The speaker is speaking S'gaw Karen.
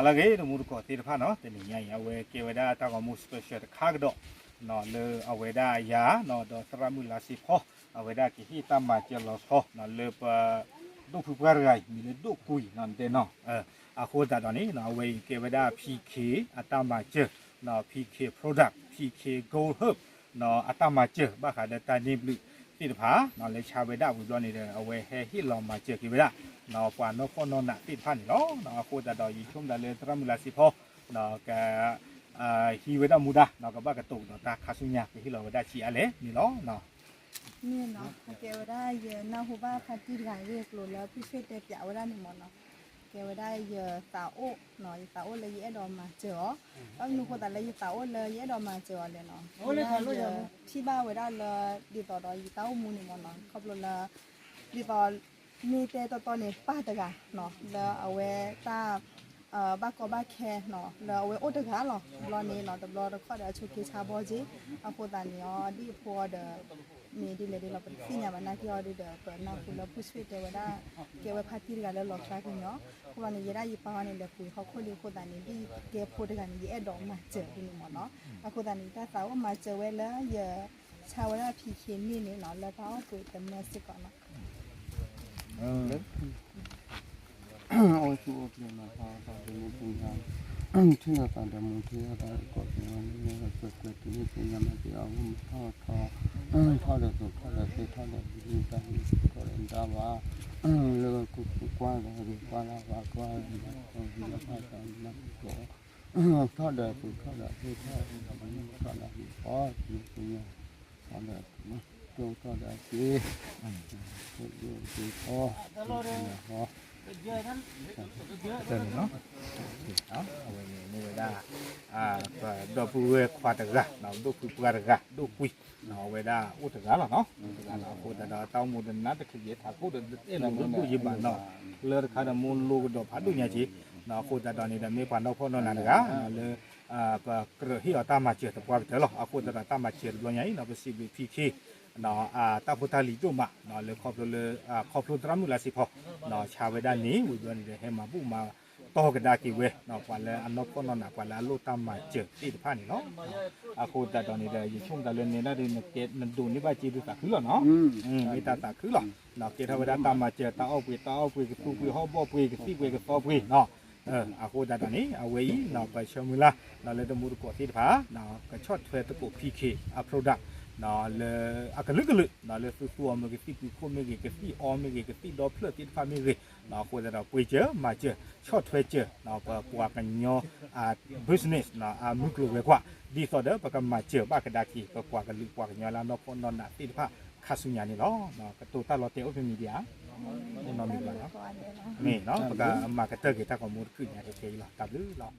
လၢအဂ့ၤ တမူတကိးသ့ၣ်တဖၣ်နီၤ, တနံၤညါအံၤ အဝဲကဲဝဲဒၣ်တၢ်ဂီၤမူ special တခါကဒီး လၢအဝဲဒၣ်ယၤနီၤ ဒီးသရၣ်မုၣ်လါစ့ဖီ အဝဲဒၣ်ကဟ့ၣ်တၢ်မၤစၢၤလီၤဆီနီၤ လၢပ ဒိၣ်ဖုပှၢ်တဂၤအံၤ မ့ၢ်လၢဒိၣ်ကွံနီၤ တဲနီၤ, အဃိသတးဒီးန့ၣ် အဝဲအံၤကဲဝဲဒၣ် ဖံခ့ အတၢ်မၤစၢၤ ဖံခ့ product ဖံခ့ Gold Herb အတၢ်မၤစၢၤ ဘၣ်ဃးဒီးတၢ်န့ၢ်ဘျုးသ့ၣ်တဖၣ် လၢဆါဝဲဒၣ်ဝံၤဘျီန့ၣ်ဒီး အဝဲဟဲဟ့ၣ်လီၤမၤစၢၤက့ၤဝဲဒၣ် ပှၤနီၢ်ကီၢ်နီၢ်နးသ့ၣ်တဖၣ်န့ၣ်လီၤ. အဃိသတးဒီး ယဆိကမိၣ်ဒၣ်လၢသရၣ်မုၣ်လါစ့ဖီ က ဟံးဝဲဒၣ်မူဒါ ကဘၣ်ကတိၤကဒီးတၢ်ခါဆူညါ ကဟ့ၣ်လီၤဝဲဒၣ်ဆံးအါလဲၣ်န့ၣ်လီၤ. မ့ၢ်နီၤ ကဲဝဲဒၣ်ယနၢ်ဟူဘၣ်ဖါတံၢ်တဂၤအဂ့ၢ်အကျိၤလၢ ဖုဆွေတဲပၠးဝဲဒၣ်န့ၣ်မ့ၢ်နီၤ, ကဲဝဲဒၣ်ယသးအိၣ်နီၤ ယသးအိၣ်လၢယအဲၣ်ဒိးမၤစၢၤအီၤ, ဘၣ်မနုၤအဃိသတးလၢယသးအိၣ်လၢယအဲၣ်ဒိးမၤစၢၤအီၤလဲၣ်နီၤ, ယထံၣ်ဘၣ်ဝဲဒၣ်လၢ ဒ်သိးဒီးယတၢ်အိၣ်မူန့ၣ်မ့ၢ်နီၤ ခီဖျိလၢ ဒ်သိး မ့ၢ်တဲတီတီန့ၣ် ပၢ်တဂၤနီၤ လၢအဝဲတၢ် ဘၣ်ကီဘၣ်ခဲနီၤ လၢအဝဲအိၣ်တဂၤလီၤ. တဘျီန့ၣ်နီၤ တဘျီတခီၣ်ဒီးအဆိးက့ဆါဘီက့ၤ, အဃိသတးန့ၣ်အီၤ ဒ်အဖိအီၤဒီး မ့ၢ်ဒ်လဲၣ်ဒ်လဲၣ် ပတသ့ၣ်ညါဘၣ်နာ်က့အီၤဒီး ပနၢ်ဟူလၢဖုဆွေတဲဝဲဒၣ် ကဲဝဲဖါတံၢ်တဂၤလၢလီၤဖျါကညီ, အဃိသတးန့ၣ် ယဲဒၣ်ယပၢ်အီၤန့ၣ် လဲၤပှ့ၤဟီၣ်ခိၣ်လံအဃိသတးန့ၣ် ဒ်ကဲဖိတဂၤန့ၣ် ယအဲၣ်ဒိးမၤစၢၤဒ်န့ၣ်မ့ၢ်နီၤ, အဃိသတးန့ၣ် တၢ်သးအိၣ်မၤစၢၤဝဲလၢယ ဆါဝဲဒၣ်ဖံခ့န့ၣ်န့ၣ်နီၤ လၢတၢ်အိၣ်ကွံာ်တမၢစ့ၢ်ကီးနီၤ အိၣ်ဆူၣ်အိၣ်ချ့မၤတၢ် တၢ်ဒိးမူပူၤညါ, ထံၣ်လိာ်သးဒီးမူထံၣ်လိာ်သး ကီၢ်က့ၤဝဲန့ၣ် ကွဲးကွဲးတုၤလၢသ့ၣ်ညါမၤက့ၤအဂီၢ် ထီၣ်ထီၣ်, ထီၣ်ဒီးသိးထီၣ်ဒီးသ့ၣ်ထီၣ်ဒီး တၢ်ဟံးတၢ်ဟ့ၣ်တခီဒီးတၢ်ဘၣ်, လၢကူကူကွၢ်ဒီး ကွၢ်လၢ်ကွၢ်ကွၢ် မၤကီၢ်ကီၢ် ထီၣ်ဒီးသိးထီၣ်ဒီးသ့ၣ်ထီၣ်ဒီး ထီၣ်ဒီးသ့ၣ်ထီၣ်ဒီး ထီၣ်ဒီး ကၠိထီၣ်ဒီးက့ၤ ကၠိက့ၤထီၣ် တၢ်န့ၣ်နီၤ, အဝဲန့ၣ်မ့ၢ်ဝဲဒၣ် ပဒီပုၢ်ဝဲၢ်ခွါတဂၤ ဒိၣ်ဖုပှၢ်တဂၤ ဒိၣ်ကွံ အဝဲဒၣ်အိၣ်တဂၤလီၤနီၤ, အိၣ်တဂၤလီၤ. အဃိသတးဒီး တၢ်အိၣ်မူဒီးနါတခါယဲထးခိၣ်ဒီး တအဲၣ်လိာ်ဒိၣ်ဒိၣ်ယဘၣ်နီၤ, လၢတခါဒီးမိၢ်လိကဒီးဖးဒိၣ်ညါက့ၤ, အဃိသတးဒီးန့ၣ်ဒီး မ့ၢ်ပှၤနီၢ်ဖီၣ်နီၢ်နးတဂၤ လၢ ပကြၢးဟ့ၣ်အီၤတၢ်မၤစၢၤသပှၢ်ကတၢၢ်လီၤ. အဃိသတးဒီးတၢ်မၤစၢၤတဘျီညါအံၤနီၤ ပစံးဘျုးဖံခ့ တၢ်ဖိတၢ်လံၤဒိၣ်မး လၢခီဖျိလၢ ခီဖျိသရၣ်မုၣ်လါစ့ဖီ ဆါဝဲဒၣ်န့ၣ် ဝံၤဘျီန့ၣ်ဒီး ဟဲမၤဘူၣ်မၤတီၢ်ကဒါက့ၤဝဲ ပှၤလၢအနီၢ်ဖီၣ်နီၢ်နး ပှၤလၢအလိၣ်တၢ်မၤစၢၤသ့ၣ်တဖၣ်န့ၣ်လီၤ. အဃိသတးဒီးန့ၣ်ဒီး ယဆိကမိၣ်သးလၢနဲဒၣ်ဒီး နဒိးန့ၢ်ဘၣ်စ့ဒုးသးခုလီၤနီၤ, မ့ၢ်တၢ်သးခုလီၤ. ကဲထီၣ်ဝဲဒၣ်တၢ်မၤစၢၤ တၢ်အီၣ်ပှ့ၤ တၢ်အီၣ်ပှ့ၤ ကသူပှ့ၤ ဟီၣ်ဘီၣ်ပှ့ၤ ကသံၣ်ပှ့ၤ ကသီပှ့ၤနီၤ အဃိသတးဒီးန့ၣ် အဝဲအံၤနီၤ ပဆၢမုၢ်လၢ် လၢတမူတကိးသ့ၣ်တဖၣ် ကဆီၣ်ထွဲသကိးဖံခ့အ product လၢအကလုာ်ကလုာ် လၢသုသူအီၤမ့ၢ်ဂ့ၤ ကသံၣ်ပူၤခိၣ်မ့ၢ်ဂ့ၤ ကသံၣ်အီမ့ၢ်ဂ့ၤ ကသံၣ်ဒီဖျၢၣ်သ့ၣ်တဖၣ်မ့ၢ်ဂ့ၤ အဃိသတးဒီး ပှ့ၤစၢၤ မၤစၢၤ ဆီၣ်ထွဲစၢၤ ပပှၤကညီ business အမုၢ်ကျိၤဝဲၤကွာ် ဒ်သိးဒီး ပကမၤစၢၤဘၣ်ကဒါက့ၤ ပပှၤကလုာ်ပှၤကညီလၢအနီၢ်ဖီၣ်နီၢ်နးသ့ၣ်တဖၣ် ခါဆူညါန့ၣ်လီၤ. ကတိၤတၢ်လီၤတဲာ်အိၣ်ဖဲမံၤဒံးဧါ, အိၣ်နီတမံၤဘၣ်လီၤ. မ့ၢ်နီၤ ပကမၤကတၢၢ်က့ၤတၢ်ဂီၤမူတဖုညါခဲအံၤလီၤ. တၢ်ဘျုးလီၤ.